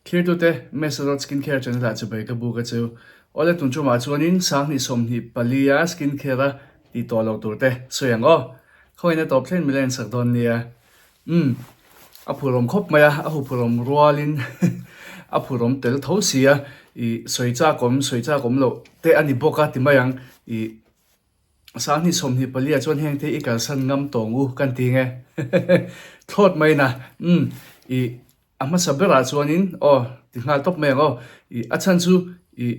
Thlirtute, Mesalot Skin Care channel ah chibai ka buk a cheu. Awle tun tumah chuanin sanghnih 24 a skin care a tih tawh loh tur te sawi ang aw. Khawiin a tawp thlen mila insak dawn nia. Umm, a phurawm khawp mai a, a huphurhawm rualin a phurawm tel tho si a, ih sawi chak awm sawi chak awm loh te a ni bawk a ti mai ang. Ih sanghnih 24 ah chuan heng te i kalsan ngam tawng u kan ti nge thlawt mai na. Umm, ih a hmasa berah chuanin aw ti nghal tawp mai ang aw. Ih a chhan chu ih.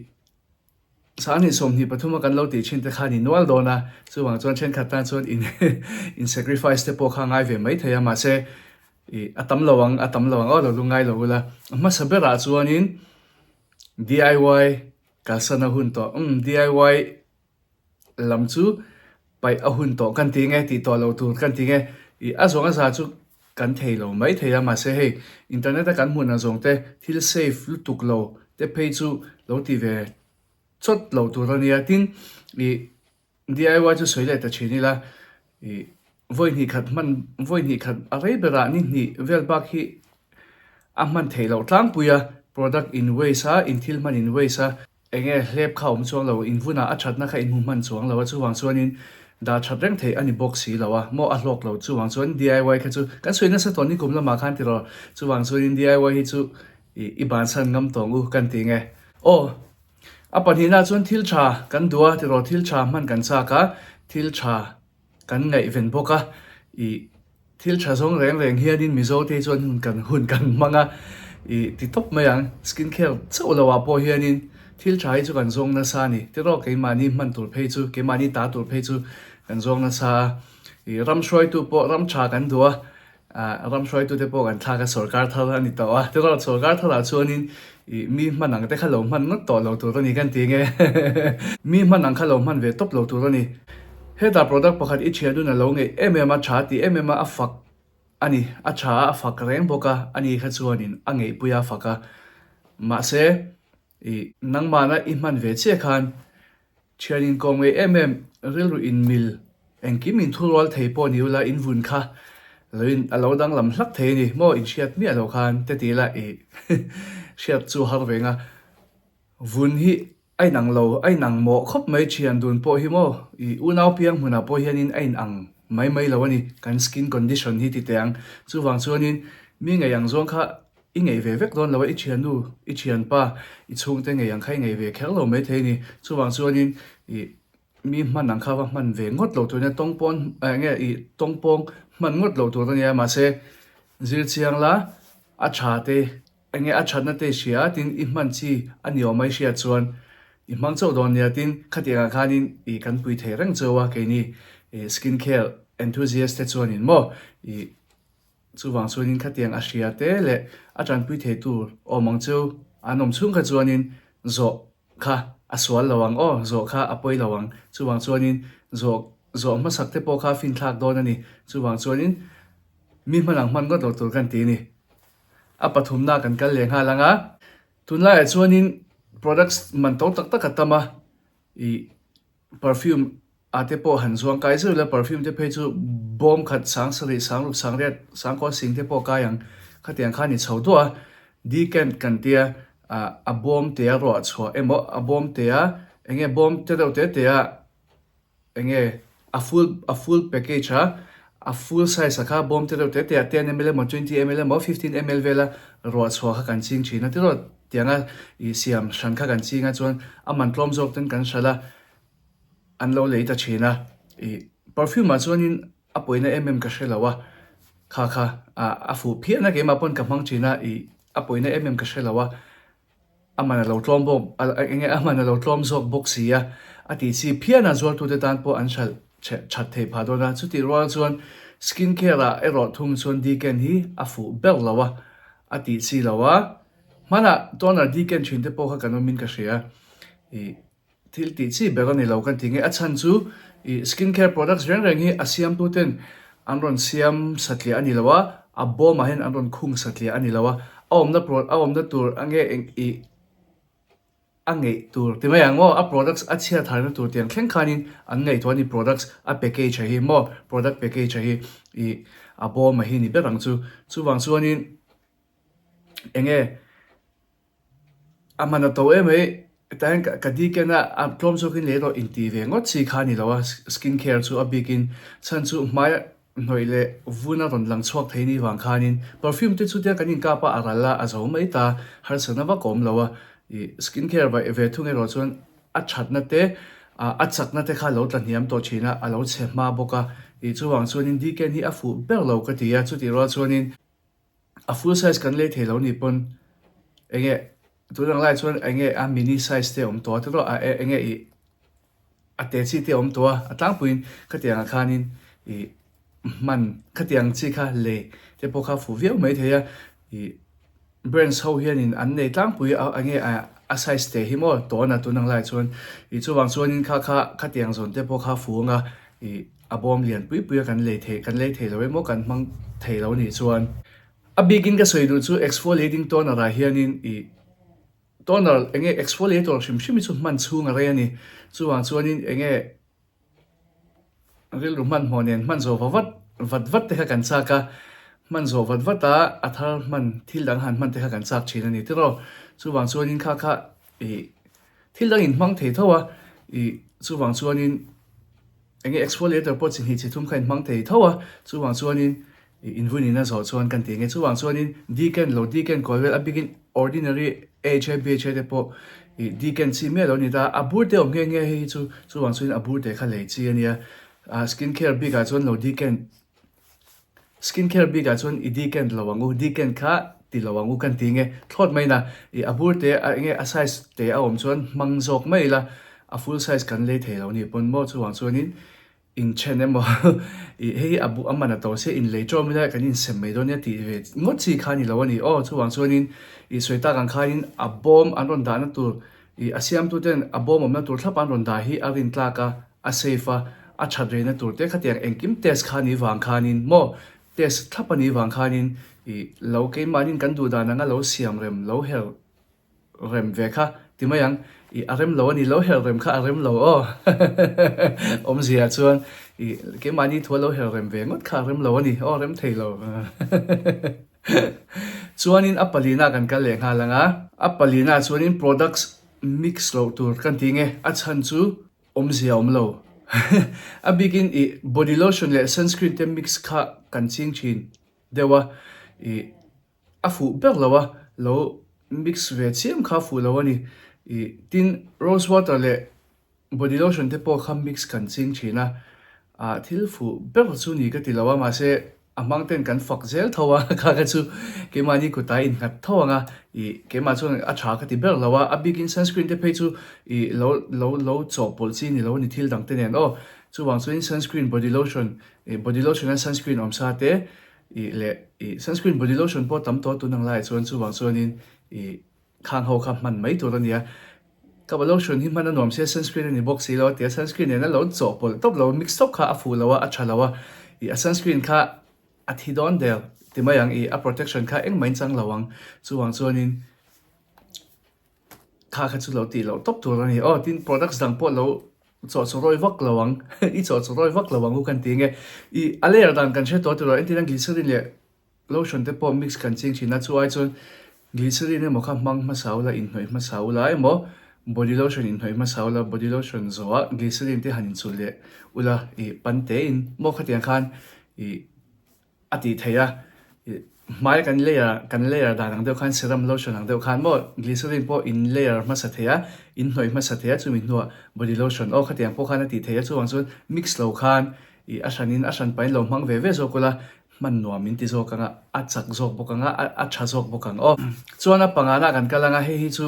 Sanghnih 23 a kan lo tih thin te kha ni nual dawn a, chuvang chuan thenkhat tan chuan in in sacrifice te pawh kha ngai ve mai thei a, mahse ih a tam lo ang, a tam lo ang aw lo lu ngai lo ula. A hmasa berah chuanin DIY kalsan a hun tawh, umm DIY lam chu paih a hun tawh kan ti nge tih tawh lo tur kan ti nge, ih a zawng a za chu kan thei lo mai thei a, mahse hei internet a kan hmun ang zawng te thil safe lutuk lo te phei chu lo ti ve chawt lo tur a nia, tin ih DIY chu sawi leh ta thin ila ih vawi hnih khat hman vawi hnih khat a rei berah ni hnih vel bak hi a hman theih loh tlangpui a, product in waste a in thil hman in waste a. Enge hlep kha awm chuang lo, in vunah a thatna kha in hmu hman chuang lo a, chuvang chuanin dah that reng theih a ni bawk si lo a, maw a hlawk lo, chuvang chuan DIY kha chu kan sawi nasa tawh nikum lamah khan tiraw, chuvang chuanin DIY hi chu i i bansan ngam tawng u kan ti nge. Aw, a pahnihna chuan thil tha kan duh a tiraw, thil tha hman kan chak a, thil tha Kan ngaihven bawk a, ih thil tha zawng reng reng hianin Mizo te hi chuan hun kan hun kan hmang a, ih ti tawp mai ang. Skin care chauh lo ah pawh hianin thil tha hi chu kan zawng nasa a ni. Tiraw keimahni hman tur phei chu, keimahni ta tur phei chu kan zawng nasa a. Ih ram hruaitu pawh ram tha kan duh a, Ah ram hruaitute pawh kan thlak a, sorkar thar a ni tawh a, tiraw sorkar tharah chuanin ih mi hman ang te kha lo hman ngawt tawh lo tur a ni kan ti nge mi hman ang kha lo hman ve tawp lo tur a ni. Hetah product pakhat i thian nun a lo ngeih em em a, tha ti em em a, a fak a ni, a tha a, a fak reng bawk a, ani kha chuanin a ngeihpui a fak a, mahse ih nangmahna i hman ve chiah khan Thian inkawm ngei em em, rilru inmil, engkim inthurual thei pawh ni ula in vun kha lo in a lo danglam hlak thei a ni maw inhriat miah lo khan te ti ila i hriat chu har veng a, vun hi a inang lo a inang mawh khawp mai thian dun pawh hi maw i unau piang hmunah pawh hianin a inang mai mai lo a ni kan skin condition hi ti teh ang chuvang chuanin mi ngei ang zawng kha I ngei ve vek dawn lo a, i thiannu, i thianpa, i chhungte ngei ang kha i ngei ve kher lo maithei a ni. Chuvang chuanin i mi hman ang kha va hman ve ngawt lo tur a nia, tawngpawn eh nge i tawngpawng hman ngawt lo tur a nia, mahse zir chiang la a tha te enge a thatna te i hria a, tin i hman chi a ni awm a i hriat chuan i hmang chauh dawn nia, tin khatiang ah khanin i kan pui thei reng chauh a keini i skin care enthusiast te chuanin maw i Chuvang chuanin khatiang a hria te leh a tanpui thei tur awm ang chu an awm chhung kha chuanin zawh kha a sual lo ang aw, zawh kha a pawi lo ang. Chuvang chuanin zawh zawh hmasak te pawh kha a finthlak dawn a ni. Chuvang chuanin mi hman ang hman ngawt lo tur kan ti a ni. A pathumna kan kal leh nghal ang a, tunlaiah chuanin products man to tak tak a tam a, ih Perfume ah te pawh han zuang kai zeuh ila perfume te phei chu bawm khat sang sarih sang ruk sang riat sang kaw sing te pawh kai ang khatiang khan i chho duah a decant kan tia ah a bawm te a ruah chhuah emaw a bawm te a enge bawm te deuh te te a enge a full a full package a a full size a kha bawm te deuh te te ah 10ml emaw 20ml emaw 15ml vela ruah chhuah kha kan ching thin a tiraw. Tianga i siam hran kha kan ching a chuan a man tlawm zawk ten kan hralh a, an lo lei ta thin a. I perfume ah chuanin a pawina em em ka hre lo a, kha kha a fuh phian a keimah pawn ka hmang thin a, i a pawina em em ka hre lo a, a man a lo tlawm bawk eng nge a man a lo tlawm zawk bawk si a, a tih chi phian a zualtute tan pawh an hralh that theih phah dawn a. Chutih rual chuan skin care ah erawh thung chuan decant hi a fuh ber lo a, a tih chi lo a. Hmanah toner decant thin te pawh kha kan awmin ka hria. Ih thil tih chi ber a ni lo kan ti nge. A chhan chu ih skin care products reng reng hi a siamtu ten an rawn siam satliah a ni lo a, a bawmah hian an rawn khung satliah a ni lo a, a awmna pro a awmna tur a nge eng ih a ngeih tur ti mai ang maw a products a chhiat harna tur tiang thleng khanin an ngaihtuah a ni products a package a hi maw product package a hi ih a bawm a hi ni ber ang chu. Chuvang chuanin. Enge? A man a to em mai, hetah hian ka diken a, a tlawm zawkin lei erawh inti ve ngawt chi kha a ni lo a, skin care chu a bikin chhan chu hmai hnawih leh vun a rawn lang chhuak thei ni vang khanin perfume te chu tia kan inkap a, a ral a, a zo mai ta, harsatna vak a awm lo a, ih skin care vaih ve thung erawh chuan a thatna te, a chakna te kha a lo tla hniam tawh thin a, a lo chhe hma bawk a, ih chuvang chuanin diken hi a fuh ber lo ka ti a, chutih rual chuanin. A full size kan lei thei lo ni pawn enge tun ang lai chuan enge a mini size te a awm tawh a tiraw a enge ih a te chi te a awm tawh a a tlangpuiin khatiang ah khanin ih hman khatiang chi kha lei te pawh kha a fuh viau mai thei a ih brands ho hianin an nei tlangpui a enge a size te hi maw tawn a tun ang lai chuan ih chuvang chuanin kha kha khatiang zawn te pawh kha a fuh ang a ih. A bawm lian pui pui a kan lei thei kan lei thei lo emaw kan hmang thei lo nih chuan a bikin ka sawi duh chu exfoliating toner ah hianin ih toner enge exfoliator hrim hrim hi chu hman chhung a rei a ni chuvang chuanin enge rilru hmanhmawh nen hman zawh va vat vat vat te kha kan chak a hman zawh vat vat a a thar hman thil dang han hman te kha kan chak thin a ni tiraw chuvang chuanin kha kha ih thil dang inhmang thei tho a ih chuvang chuanin. Enge exfoliator pawh chi hnih chi thum kha in hmang thei tho a, chuvang chuanin ih in vun in a zawh chuan kan ti nge, chuvang chuanin decan lo decan kual vel a bikin ordinary AHA BHA te pawh ih decan chi miah lo ni ta, a bur te awm nghe nghe hei hi chu chuvang chuanin a bur te kha lei chi a nia, ah skin care bik ah chuan lo decan Skin care bik ah chuan i decant lo ang u, decant kha ti lo ang u kan ti nge thlawt mai na, i a bur te a enge a size te a awm chuan hmang zawk mai ila a full size kan lei thei lo ni pawn maw chuvang chuanin in then emaw i hei hi a bu a man a to sia in lei tawm ila kan insem mai dawn nia tih ve ngawt chi kha a ni lo a ni aw chuvang chuanin i sawi tak ang khanin a bawm an rawn dahna tur I a siamtuten a bawm awmna tur thlap an rawn dah hi a rin tlak a, a safe a, a that reina tur te khatiang engkim test kha ni vang khanin maw test thlap a nih vang khanin i lo keimahnin kan duh dan anga lo siam rem lo her rem ve kha ti mai ang i a rem lo a ni lo her rem kha a rem lo aw awmzia chuan i keimahni thua lo her rem ve ngawt kha a rem lo a ni aw rem thei lo. Chuanin a palina kan kal leh nghal ang a, a palina chuanin products mix loh tur kan ti nge, a chhan chu awmzia a awm lo. A bikin ih body lotion leh sunscreen te mix kha kan ching thin deuh a, ih a fuh ber lo a, lo mix ve chiam kha a fuh lo a ni. Ih tin rose water leh Body lotion te pawh kha mix kan ching thin a, ah thil fuh ber chu ni ka ti lo a, mahse a hmang ten kan fak zel tho a, kha kha chu keimahni kutah innghat tho ang a, ih keimah chuan a tha ka ti ber lo a, a bikin sunscreen te phei chu ih lo lo lo chawhpawlh chi ni lo a ni thil dang te nen aw, chuvang chuan sunscreen body lotion ih body lotion a sunscreen awm sa te ih leh ih sunscreen body lotion pawh tam tawh tun ang laiah chuan chuvang chuanin ih. Khang ho kha hman mai tur a nia. Ka lotion hi hman a nuam sia sunscreen a ni bawk si lo a tia sunscreen nen a lo chawhpawlh tawp lo mix tawp kha a fuh lo a a tha lo a ih a sunscreen kha a thi dawn der ti mai ang ih a protection kha engmah in chang lo ang chuvang chuanin kha kha chu lo tih loh tawp tur a ni aw tin products dang pawh lo chawhchawrawi vak lo ang i chawhchawrawi vak lo ang u kan ti nge ih a layer dan kan hre tawh tiraw entirna glycerin leh Lotion te pawh mix kan ching thin a, chu ai chuan glycerin emaw kha hmang hmasa ula, inhnawih hmasa ula emaw body lotion inhnawih hmasa ula, body lotion zawhah glycerin te han inchulh leh ula ih pan tein maw khatiang khan ih a tih theih a, ih hmai kan layer kan layer dan ang deuh khan serum lotion ang deuh khan maw glycerin pawh in layer hmasa thei a, inhnawih hmasa thei a chumi hnuah body lotion aw khatiang pawh khan a tih theih a, chuvang chuan mix lo khan ih a hranin a hran pahin lo hmang ve ve zawk ula. Hman nuam min ti zawk ang a, a chak zawk bawk ang a, a tha zawk bawk ang aw. Chuan a pangana kan kal ang a, hei hi chu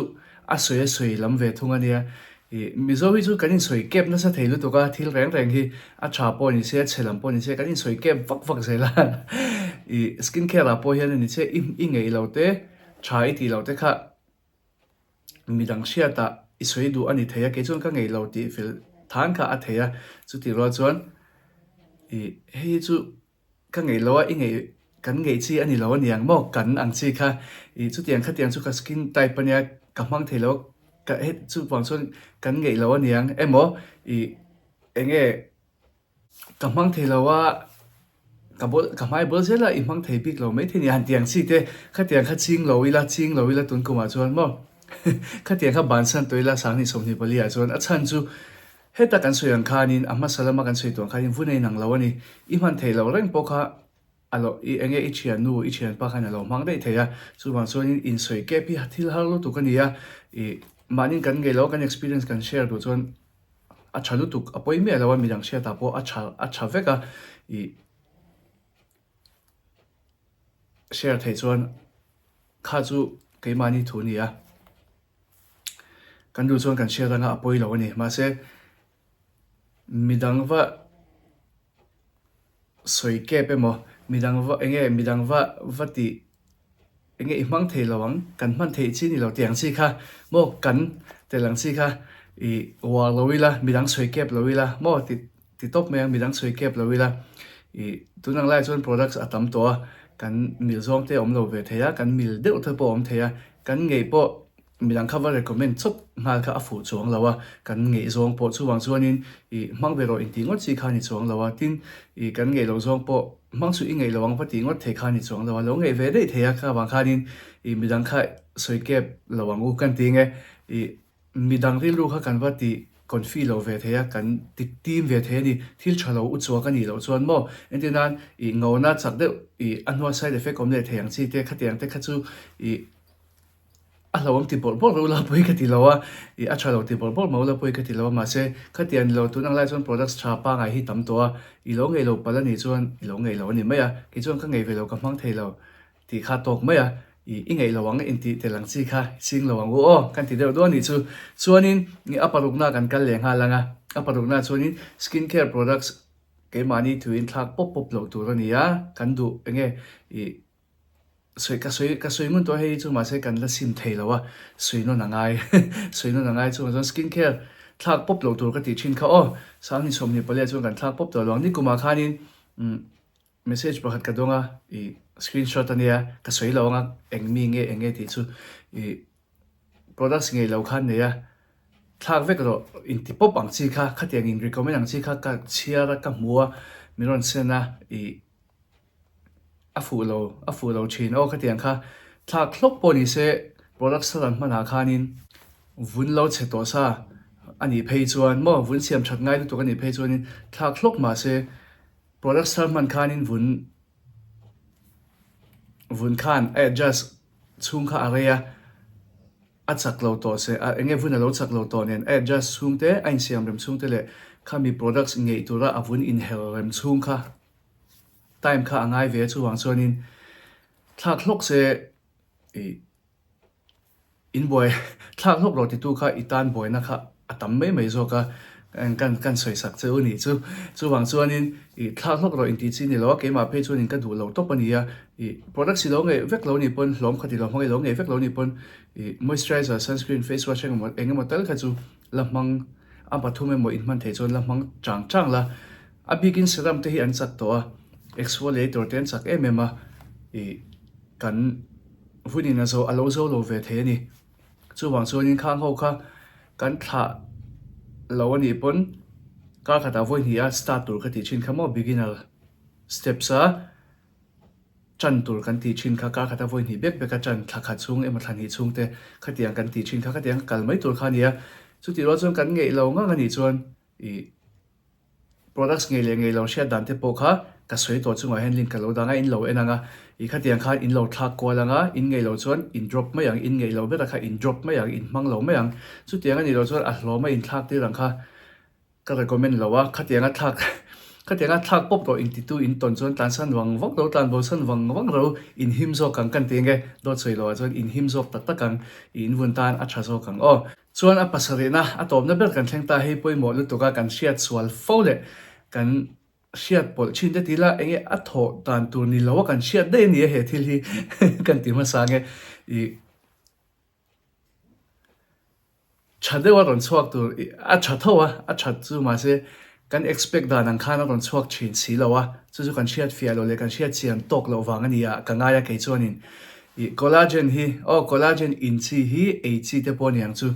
a sawi a sawi lam ve thung a nia. Ih Mizo hi chu kan insawi kep nasa thei lutuk a, thil reng reng hi a tha pawh ni se, a chhe lam pawh ni se, kan insawi kep vak vak zel a. Ih skin care ah pawh hian a ni che, i ngeih lo te, tha i tih loh te kha midang hriatah i sawi duh a ni thei a, kei chuan ka ngeih lo tih fel than kha a thei a, chutih rual chuan ih hei hi chu Ka ngeih lo a, i ngeih, kan ngeih chi a ni lo a niang maw? Kan ang chi kha, ih chutiang khatiang chu ka skin type a nia, ka hmang thei lo a, ka he chuvang chuan kan ngeih lo a niang emaw, ih eng nge ka hmang thei lo a, ka bul ka hmai bul zel a i hmang thei bik lo maithei nia han tiang chi te, khatiang kha ching lo ila, ching lo ila tun kumah chuan maw? Khatiang kha bansan tawh ila 2024 ah chuan a chhan chu heta kan sawi ang khanin a hmasa lama kan sawi tawh ang khanin vun a inang lo a ni. I hman theih loh reng pawh kha a lo i enge i thiannu i thianpa khan a lo hmang daih thei a, chuvang chuanin insawi kep hi thil har lutuk a ni a, i mahni kan ngei lo a kan experience kan share duh chuan a tha lutuk a pawi miah lo a midang hriatah pawh a tha a tha vek a, i share theih chuan kha chu keimahni thu a ni a, kan duh chuan kan share anga a pawi lo a ni mahse midang va. Sawi kep emaw, midang va enge midang va va tih enge i hmang thei lo ang, kan hman theih chi ni lo tih ang chi kha maw kan tel ang chi kha i uar lo ila, midang sawi kep lo ila maw ti ti tawp mai ang, midang sawi kep lo ila i tun ang laiah chuan products a tam tawh a, kan mil zawng te a awm lo ve thei a, kan mil deuh te pawh a awm thei a, kan ngeih pawh Midang kha va recommend chawp nghal kha a fuh chuang lo a, kan ngeih zawng pawh chuvang chuanin i hmang ve rawh intih ngawt chi kha a ni chuang lo a, tin i kan ngeih loh zawng pawh hmang chu i ngeih lo ang va tih ngawt thei kha a ni chuang lo a, lo ngeih ve daih thei a kha vang khanin i midang kha sawi kep lo ang u kan ti nge i midang rilru kha kan va ti confi lo ve thei a, kan ti tim ve thei a ni, thil tha lo u chuak a nih loh chuan maw entir nan i ngona chak deuh i a hnua side effect awm leh thei ang chi te khatiang te kha chu i A hlauhawm ti bawrh bawrh reuh la pawi ka ti lo a, ih a tha lo ti bawrh bawrh mah ula pawi ka ti lo a, mahse khatiang ni lo tun ang lai chuan products tha pangai hi tam tawh a, i lo ngei lo palh a nih chuan i lo ngei lo a ni mai a, kei chuan ka ngei ve lo ka hmang thei lo tih kha tawk mai a, ih i ngei lo ang intih tel ang chi kha ching lo ang u aw kan ti deuh duah a nih chu. Chuanin ih a parukna kan kal leh nghal ang a, a parukna chuanin skin care products keimahni thuin thlak pawp pawp loh tur a ni a, kan duh enge ih Sawi ka sawi ka sawi ngun tawh a hei chu mahse kan la sim thei lo a, sawi nawn a ngai sawi nawn a ngai chungah chuan skin care thlak pawp loh tur ka tih thin kha aw 2024 ah chuan kan thlak pawp tawh lo ang nikumah khanin umm message pakhat ka dawng a ih screenshot a nia ka sawi lo ang a eng mi nge eng nge tih chu ih products ngei lo khan nei a thlak vek rawh inti pawp ang chi kha khatiang in recommend ang chi kha ka chhiar a ka hmu a min rawn send a ih. A fuh lo, a fuh lo thin aw khatiang kha thlak hlawk pawh ni se products thar an hmanah khanin vun lo chhe tawh sa a nih phei chuan maw vun siam that ngai lutuk a nih phei chuanin thlak hlawk mah se products thar hman khanin vun vun khan a adjust chhung kha a rei a. A chak lo tawh se, a enge vun a lo chak lo tawh nen a adjust chhung te, a insiam rem chhung te leh khami products ngeih tura a vun inher rem chhung kha time kha a ngai ve a chuvang chuanin thlak hlawk se ih inbuai thlak hlawk rawh titu kha i tan buaina kha a tam mai mai zawk a kan kan sawi sak che u nih chu. Chuvang chuanin ih thlak hlawk rawh intih chi ni lo a keimah phei chuanin ka duh lo tawp a ni a ih products i lo ngeih vek lo nih pawn hlawm kha ti lo hmang i lo ngeih vek lo nih pawn ih moisturizer sunscreen face wash engemaw engemaw tal kha chu la hmang a pathum emaw inhman theih chuan la hmang chang chang la. A bikin serum te hi an chak tawh a, exfoliator te an chak em em a, ih kan vunin a zo a lo zo lo ve thei a ni. Chuvang chuanin khang ho kha kan thlah lo a nih pawn kar khatah vawi hnih a start tur ka tih thin kha maw beginner steps a tan tur kan tih thin kha kar khata vawi hnih bek bek a tan thla khat chhung emaw thla hnih chhung te khatiang kan tih thin kha khatiang kal mai tur kha a ni a. Chutih rual chuan kan ngeih lo ngang a nih chuan ih Products ngei leh ngei lo hriat dan te pawh kha ka sawi tawh chungah hian link ka lo dang a, in lo en ang a, ih khatiang khan in lo thlak kual ang a, in ngei lo chuan in drop mai ang, in ngei lo bera kha in drop mai ang, in hmang lo mai ang, chutiang a nih loh chuan a hlawm a in thlak tir ang kha ka recommend lo a, khatiang a thlak khatiang a thlak pawp tawh intitu in tawn chuan tlansan vang vang ro, tlanbosan vang vang ro, in him zawk ang kan ti ang e, dawt sawi loh ah chuan in him zawk tak tak ang, ih in vun tan a tha zawk ang aw. Chuan a pasarihna a tawpna ber kan thleng ta hei pawimawh lutuk a kan hriat sual fo leh kan hriat pawlh thin te tila enge a thawh dan tur ni lo a kan hriat daih a ni a he thil hi kan ti hmasa nge ih tha deuh a rawn chhuak tur ih a tha tho a a that chu mahse kan expect dan ang khan a rawn chhuak thin si lo a, chu chu kan hriat fiah loh leh kan hriat chian tawk loh vang a ni a, ka ngai a kei chuanin ih collagen hi aw collagen in chi hi ei chi te pawh a ni ang chu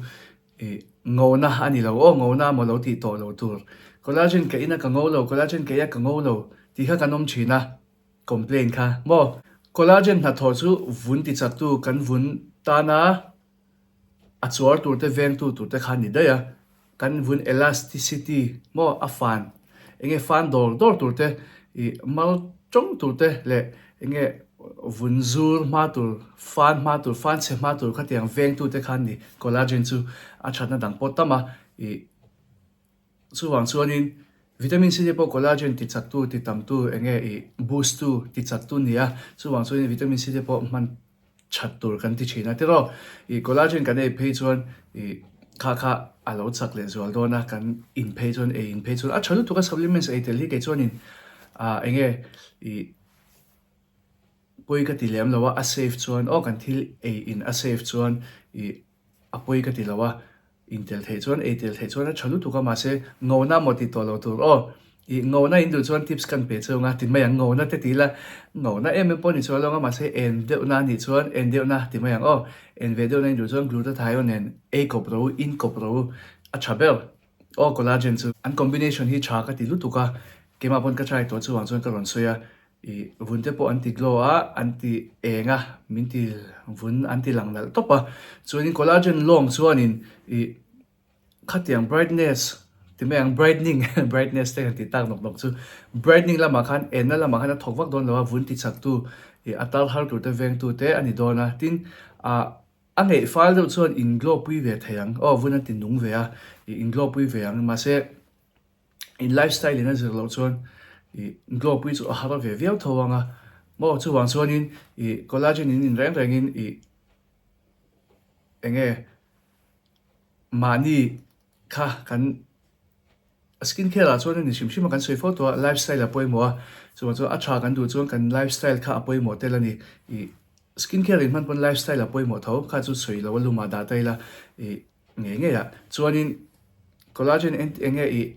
ih ngona a ni lo aw ngona amaw lo tih tawh loh tur collagen ka in a ka ngo lo collagen ka ei a ka ngo lo tih kha kan awm thin a complain kha maw collagen hnathawh chu vun ti chak tu kan vun tan a. A chuar tur te vengtu tur te kha ni daih a, kan vun elasticity maw a fan enge fan dawr dawr tur te ih mal tawng tur te leh enge vun zur hma tur fan hma tur fan chhe hma tur khatiang vengtu te khan ni collagen chu a thatna dang pawh tam a ih chuvang chuanin vitamin C te pawh collagen ti chaktu ti tamtu enge ih boost tu ti chaktu ni a chuvang chuanin vitamin C te pawh hman that tur kan ti thin a tiraw ih collagen kan ei phei chuan ih kha kha a lo chak leh zual dawn a kan in phei chuan ei in phei chuan a tha lutuk a supplements ei tel hi kei chuanin ah eng nge ih pawi ka ti lem lo a a safe chuan aw kan thil ei in a safe chuan ih A pawi ka ti lo a, intel theih chuan ei tel theih chuan a tha lutuk a, mahse ngona maw ti tawh lo tur aw. Ih ngona in duh chuan tips kan pe cheu ang a ti mai ang, ngona te ti ila ngona em em pawh ni chuan lo ang a, mahse en deuhna a nih chuan en deuhna ti mai ang aw. En ve deuhna in duh chuan glutathione nen ei kawp ro u, in kawp ro u a tha ber aw collagen chu. An combination hi tha ka ti lutuk a, keimah pawn ka try tawh chuvang chuan ka rawn sawi a, Ih vun te pawh an ti glow a, an ti eng a, min ti vun an ti lang nalh tawp a. Chuanin collagen lawng chuanin ih khatiang brightness ti mai ang brightening brightness te kan tih tak nawk nawk chu brightening lamah khan enna lamah khan a thawk vak dawn lo a, vun ti chak tu ih a tar har tur te veng tu te a ni dawn a. Tin ah a ngeih fal deuh chuan in glow pui ve thei ang aw vun an ti nung ve a, ih in glow pui ve ang mahse In lifestyle in a zir loh chuan ih glow pui chu a har ve viau tho ang a, maw chuvang chuanin ih collagen in in reng rengin ih eng nge mahni kha kan skin care ah chuan a ni hrim hrim a kan sawi fo tawh a lifestyle a pawimawh a, chuvang chuan a tha kan duh chuan kan lifestyle kha a pawimawh tel a ni ih skin care in hman pawn lifestyle a pawimawh tho kha chu sawi lo a lumah dah ta ila ih. Ngei ngei ah chuanin collagen eng enge ih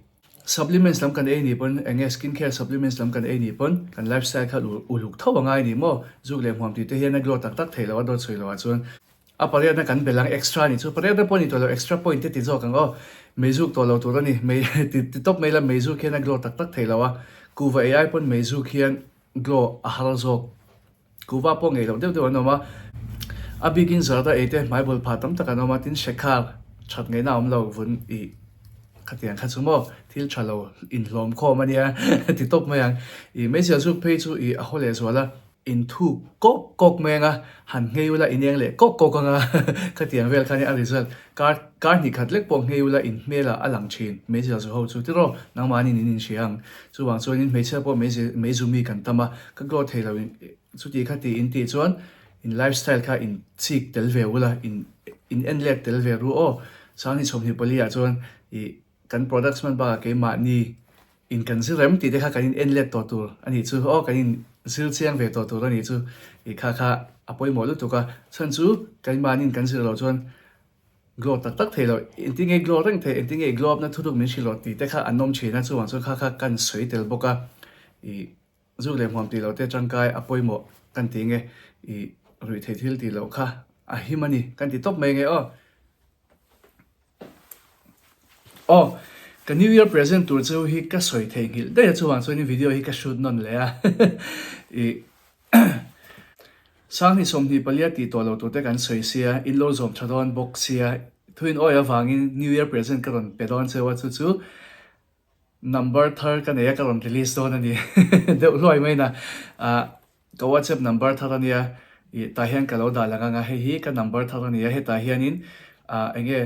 supplements lam kan ei nih pawn enge skin care supplements lam kan ei nih pawn kan lifestyle kha uluk tho angai ni maw zuk leh hmuam tih te hian a glow tak tak theih loh a dawt chhui loh ah chuan a pariatna kan belh ang extra nih chu pariatna pawh ni tawh lo extra point te ti zawk ang aw meizuk tawh lo tur a ni mei ti ti tawp mai la meizuk hian a glow tak tak theih loh a kuhva ei ai pawn meizuk hian glow a har zawk. Kuhva pawh ngei loh deuh deuh an awm a, a bikin zarda ei te hmai bawl phah tam tak an awm a, tin shekhar that ngaihna a awm lo vun ih khatiang kha chu maw thil tha lo inhlawm khawm a nia ti tawp mai ang. Ih hmeichhia zuk phei chu ih a haw leh zual a, inthuk kawk kawk mai ang a, han nghei ula ineng leh kawk kawk ang a khatiang vel kha nia a result kar kar hnih khat lek pawh nghei ula in hmelah a lang thin hmeichhia zu ho chu tiraw nangmahni in inhria ang. Chuvang chuanin hmeichhia pawh meizu mi kan tam a, ka glow thei lo chuti kha ti in tih chuan in lifestyle kha in chik tel ve ula, in in en let tel ve ru aw. Sangni 24 ah chuan ih kan products hman bakah keimahni in kan zir rem tih te kha kan in en let tawh tur a nih chu aw, kan in zir chiang ve tawh tur a nih chu ih kha kha a pawimawh lutuk a, chhan chu keimahni in kan zir loh chuan Glow tak tak thei lo, engtin nge glow reng thei, engtin nge i glow up na thuruk min hrilh rawh tih te kha an awm thin a, chuvang chuan kha kha kan sawi tel bawk a, ih zuk leh hmuam tih loh te tangkai a pawimawh kan ti nge, ih ruih theih thil tih loh kha a him a ni kan ti tawp mai nge aw. Aw, ka new year present tur chu hi ka sawi theihnghilh daih a, chuvang chuan in video hi ka shoot nawn leh a, ih. Sanghnih 24 tih tawh lo turte kan sawi sia, in lo zawm tha dawn bawk sia, thuin awi avangin New Year present ka rawn pe dawn cheu a, chu chu number thar ka nei a, ka rawn release dawn a ni deuh hluai mai na. Ah ka WhatsApp number thar a nia, ih tah hian ka lo dah lang ang a, hei hi ka number thar a ni a, hetah hianin ah eng nge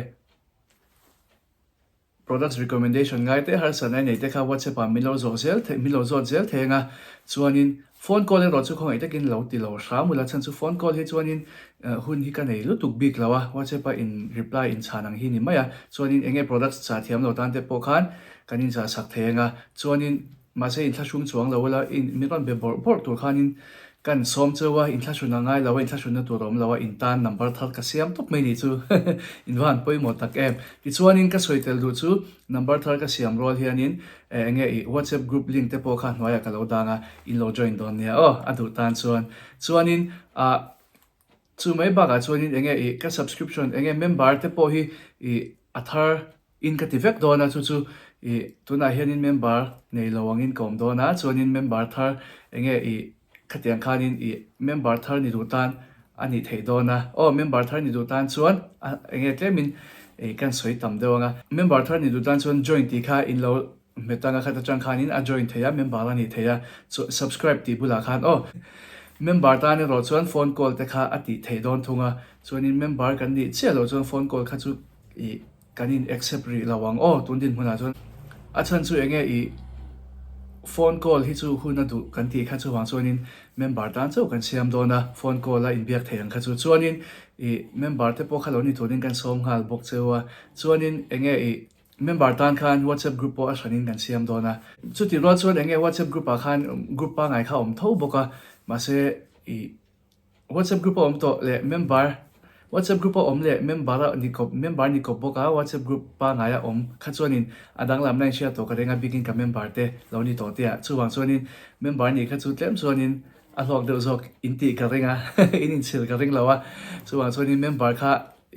Products recommendation ngai te harsatna i nei te kha WhatsApp ah min lo zawh zel thei min lo zawt zel thei anga chuanin phone call erawh chu khawngaih takin lo ti lo hram ula chhan chu phone call hi chuanin hun hi ka nei lutuk bik lo a WhatsApp a in reply in chhan ang hi ni mai a chuanin enge products chah thiam lo tan te pawh khan kan in chah sak thei anga chuanin Mahse inthlahrung chuang lo ula, in min rawn be bawrh bawrh tur khanin kan sawm cheu a, inthlahrun a ngai lo a, inthlahrunna tur a awm lo a, in tan number thar ka siam tawp mai nih chu in va han pawimawh tak em. Tichuanin ka sawi tel duh chu number thar ka siam rual hianin eng nge i WhatsApp group link te pawh kha hnuaiah ka lo dang a, in lo join dawn nia aw, a duh tan chuan. Chuanin ah chu mai bakah chuanin eng nge i ka subscription eng nge member te pawh hi i a thar In ka ti vek dawn a, chu chu ih tunah hianin member nei lo angin ka awm dawn a, chuanin member thar eng nge ih khatiang khanin ih member thar ni duh tan a nih theih dawn a. Aw member thar ni duh tan chuan a enge tlemin ih kan sawi tam deuh ang a. Member thar ni duh tan chuan join tih kha in lo hmet ang a khat atang khanin a join theih a, member a nih theih a, chu subscribe tih bulah khan aw. Member tan erawh chuan phone call te kha a tih theih dawn thung a, chuanin member kan nih chiah loh chuan phone call kha chu ih Kan in accept rih lo ang aw tun dinhmunah chuan a chhan chu enge i phone call hi chu hun a duh kan tih kha chuvang chuanin member tan chauh kan siam dawn a phone call a inbiak thei ang kha chu chuanin i member te pawh kha lo ni turin kan sawm nghal bawk cheu a chuanin enge i member tan khan whatsapp group pawh a hranin kan siam dawn a chutih rual chuan enge whatsapp group ah khan group pangngai kha a awm tho bawk a mahse i WhatsApp group a awm tawh leh member WhatsApp group a awm leh member a ni kawp member ni kawp bawk a WhatsApp group pangngai a awm kha chuanin a danglamna in hriat tawh ka ring a bikin ka member te lo ni tawh tia chuvang chuanin member nih kha chu tlem chuanin a hlawk deuh zawk in tih ka ring a in inchhil ka ring lo a chuvang chuanin member kha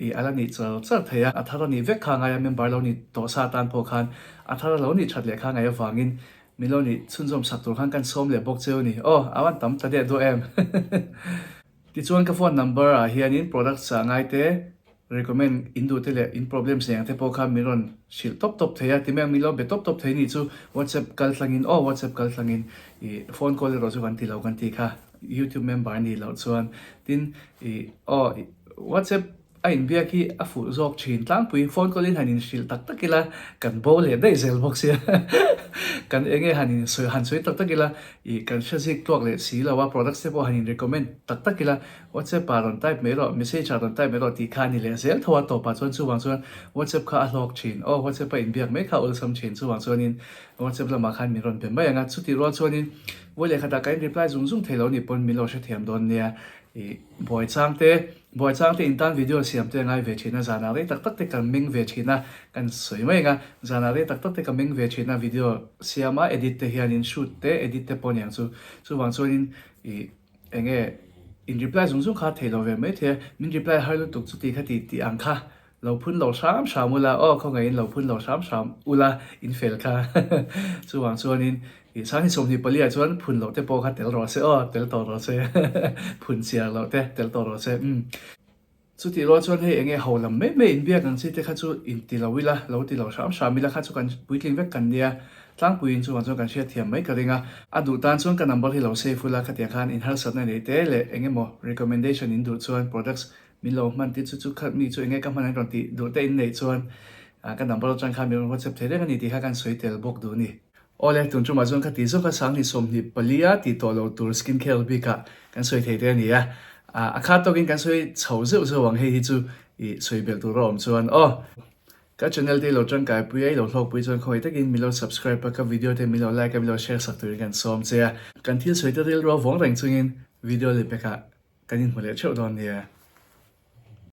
ih a la nih char char thei a a thar a nih vek kha ngai a member lo ni tawh sa tan pawh khan a thar a lo nih that leh kha ngaih avangin Min lo nih chhunzawm sak tur khan kan sawm leh bawk cheu ni. Aw, a van tam ta deh duah em. Tichuan ka phone number ah hianin products ah ngai te recommend in duh te leh in problems nei ang te pawh kha min rawn hrilh tawp tawp thei a, ti mai ang min lo be tawp tawp thei nih chu WhatsApp kal tlangin aw WhatsApp kal tlangin ih phone call erawh chu kan ti lo kan tih kha YouTube member nih loh chuan tin ih aw WhatsApp A inbiak hi a fuh zawk thin tlangpui, phone call in han inhrilh tak tak ila kan bo leh daih zel bawk sia kan eng nge han insawi han sawi tak tak ila ih kan hre zik tluak leh si lo a, products te pawh han in recommend tak tak ila WhatsApp ah rawn type mai rawh, message ah rawn type mai rawh tih kha a ni leh zel tho a, tawpah chuan chuvang chuan WhatsApp kha a hlawk thin, aw WhatsApp a inbiak mai kha a awlsam thin chuvang chuanin WhatsApp lamah khan min rawn be mai ang a, chutih rual chuanin vawi leh khatah ka in reply zung zung thei lo ni pawn min lo hrethiam dawn nia ih buai chang te. Buaichang te intan video siam te a ngai ve thin a, zanah rei tak tak te kan meng ve thin a, kan sawi mai ang a, zanah rei tak tak te ka meng ve thin a, video siam a edit te hianin shoot te edit te pawh aniang chu, chuvang chuanin ih eng nge in reply zung zung kha a theih lo ve mai thei a, min reply har lutuk chuti kha ti tih ang kha lo phun lo hram hram ula aw khawngaihin lo phun lo hram hram ula in fel kha chuvang chuanin Ih sang hi 24 ah chuan phun loh te pawh kha tel rawh se aw, tel tawh rawh se phun chiar loh te tel tawh rawh se umm. Chutih rual chuan hei enge ho lam mai mai inbiak ang chi te kha chu inti lo ila, lo ti lo hram hram ila kha chu kan puitling vek kan nia, tlangpuiin chuvang chuan kan hriatthiam mai ka ring a. A duh tan chuan ka number hi lo save ula khatiang khan inharsatna nei te leh eng emaw recommendation in duh chuan products min lo hman tih chu chu kha mi chu enge ka hman an rawn tih duh te in neih chuan ka number atang khan min rawn whatsapp thei reng a ni tih kha kan sawi tel bawk duh a ni. Awle, tun tumah chuan ka ti zawk a, 2024 a tih tawh lo tur skin care bikah kan sawi thei te a ni a, a khat tawkin kan sawi chho zeuh zeuh ang hei hi chu i sawi belh tur a awm chuan aw. Ka channel te i lo tangkai pui a, i lo hlawkpui chuan khawngaih takin min lo subscribe a, ka video te min lo like a, min lo share sak turin kan sawm che a. Kan thil sawi te rilru a vawng reng chungin video leh pekah kan inhmu leh theuh dawn nia.